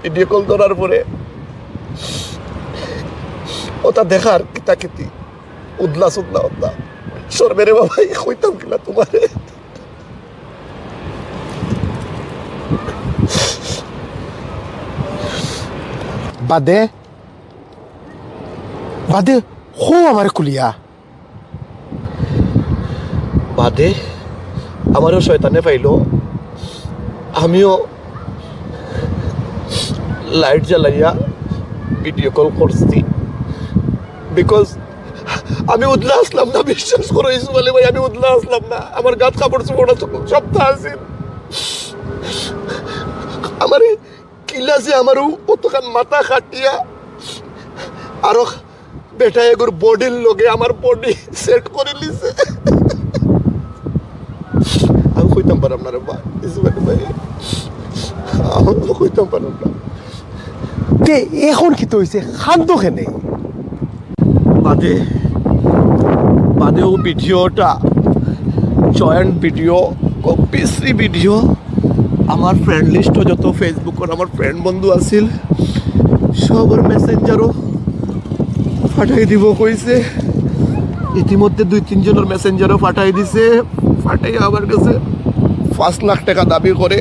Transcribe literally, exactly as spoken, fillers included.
Video call ধরার পরে ওটা দেখার কিতা কিতি, উদলা সুদলা ওটা। শরমে রে বাবা, ই কইতাম কিলা তুমারে? বাদে, বাদে হো আমারে খুলিয়া। বাদে আমারেও শয়তানে পাইলো, আমিও লাইট জ্বালাইয়া ভিডিও কল করছি, বিকজ আমি উদলা আসলাম না। বিশ্বাস করো ইসু আলী ভাই, আমি উদলা আসলাম না। আমার গাত কাপড় চোপড় সব আছে। আমার এই কিলাসে আমারও অতখান মাথা খাটিয়া আরো বেটা এগুর বডির লগে আমার বডি সেট করে নিছে। আমি কইতাম পারাম না রে বা, ইসমাইল ভাই, আমি কইতাম পারাম না। তে এখন কিতা অইছে, কান্দো কেনে? বাদে, বাদে ও ভিডিওটা, জয়েন্ট ভিডিও, কপিসি ভিডিও, আমার ফ্রেন্ড লিস্টও যত ফেসবুকর আমার ফ্রেন্ড বন্ধু আছিল, সবর মেসেঞ্জারও পাঠাই দিব কইছে। ইতিমধ্যে দুই তিনজনর মেসেঞ্জারও পাঠাই দিছে। পাঠাই আমার কাছে পাঁচ লাখ টাকা দাবি করে।